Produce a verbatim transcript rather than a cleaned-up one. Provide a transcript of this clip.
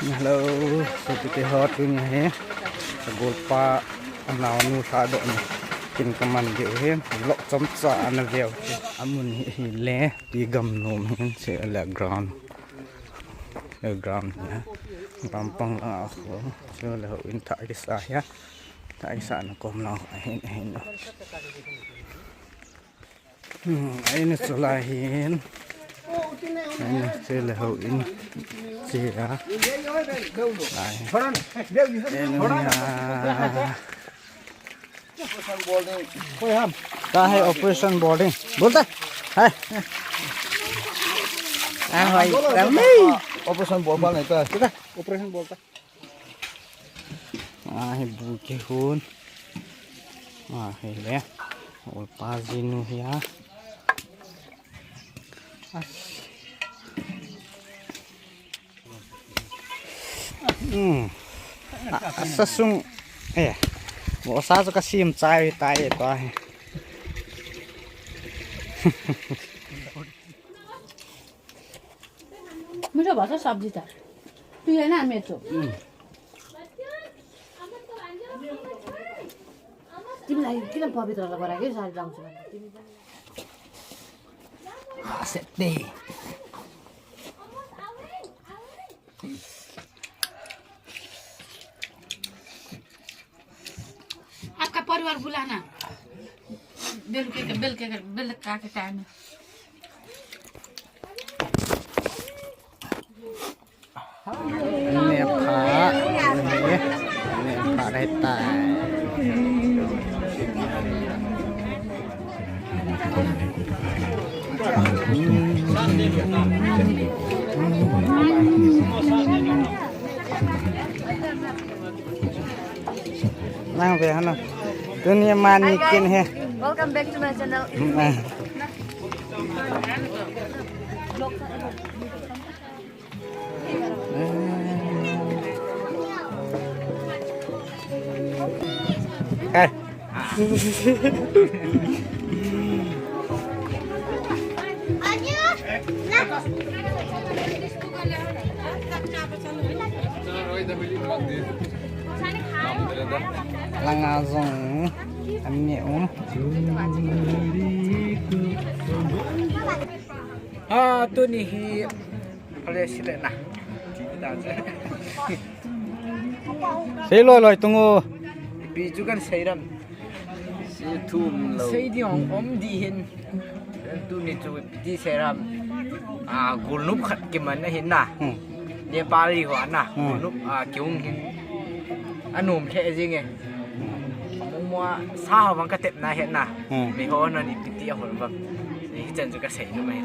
Hello, so titi ho tuni hi. Golpa anaonu lhadoh ni. Kin kaman diu hi. Vlog chomcha ana veu. Amun hi hile. Pi gam nom hin se le ground. Le ground hi. Pampang lang a ho. So le houin thah kisa hi. Thah kisa na kom lang hin hin. Hmm, aina chu lai hin. Aina chu le houin. Chia. Lai. Aina ya. Koi ham. Ka hai operation boarding. Bolta. Hai. Ah, hoi. Kami. Operation bolpa nahi ta. Kita operation bolta. Ah, hi bu kihon. Ah, hi le. Ol pa jinu hi a. Ah. Hmm. Ah, asa sung. Eh. Bo sa chu ka sim chai tai to. मुझे बहुत सब्जी था। तू है ना मैं तो। तिमीलाई किन पवित्र लगाएर के साडी लाउँछु भने? तिमी पनि Sete. आपका परिवार बुलाना। बेलुके के, बेलुके के, बेलुका के टाइम में। Ne pha, ne, ne pha dai tai. Nang ve hana. Tuni mani kin he. Welcome back to my channel. Eh. Langa jong ani um. Ah, tuni hi. Hale sile na. Sei loi loi tungu. Ipi chu kan sei ram. Sei thum lo. Sei di ong om di hin. Tuni chu ipi ti sei ram. Ah, golnop khat kiman ahin na. Hmm. Nepali ho na. Hmm. Golnop, ah, kihung hin. Anom lheh jing e. Mong mo a sa ho vang ka tepna hi na. Hmm. Mi ho na ni piti a hol vang. Hichan chu ka sei nu mai.